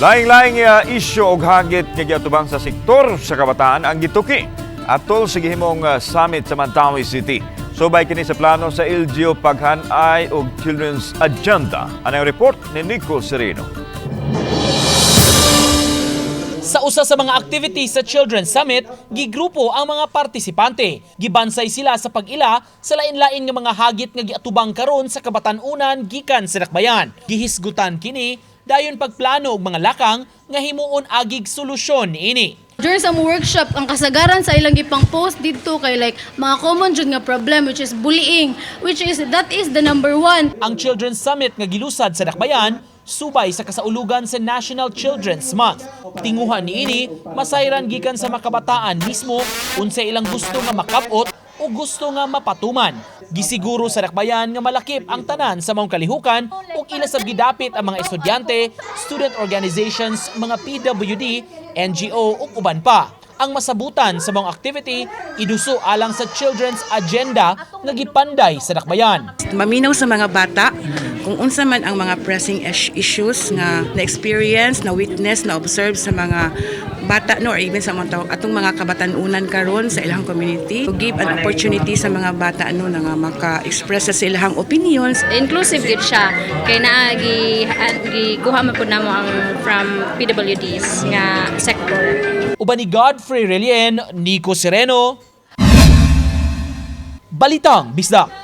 Laing-laing isyu og hagit nga giatubang sa sektor sa kabataan ang gituki atol sa gihimong summit sa Mandaue City. Subay kini sa plano sa LGU paghanay og Children's Agenda. Anang report ni Nico Sereno. Sa usa sa mga activities sa Children's Summit, gigrupo ang mga partisipante. Gibansay sila sa pag-ila sa lain-lain nga mga hagit nga giatubang karon sa kabatan-unan gikan sa dakbayan. Gihisgutan kini dayon pagplano og mga lakang nga himuon agig solusyon niini. During sa among workshop, ang kasagaran sa ilang gipang post didto kay like mga common jud nga problem, which is bullying, which is that is the number one. Ang Children's Summit nga gilusad sa dakbayan subay sa kasaulugan sa National Children's Month. Tinguhan niini masayran gikan sa makabataan mismo unsay ilang gusto nga makab-ot o gusto nga mapatuman. Gisiguro sa dakbayan nga malakip ang tanan sa maong kalihukan ug ila sab gidapit ang mga estudyante, student organizations, mga PWD, NGO ug uban pa. Ang masabutan sa maong activity iduso alang sa Children's Agenda nga gipanday sa dakbayan. Maminaw sa mga bata kung unsa man ang mga pressing issues nga na-experience, na-witness, na-observe sa mga bata, no, or even sa mga tao, atong mga kabatanunan karon sa ilang community, to give an opportunity sa mga bata, no, na nga maka-express sa ilang opinions. Inclusive gid siya kay naa gi gikuha man pud namo ang from PWDs nga sector. Uban ni Godfrey Relien, Nico Sereno, Balitang Bisdak.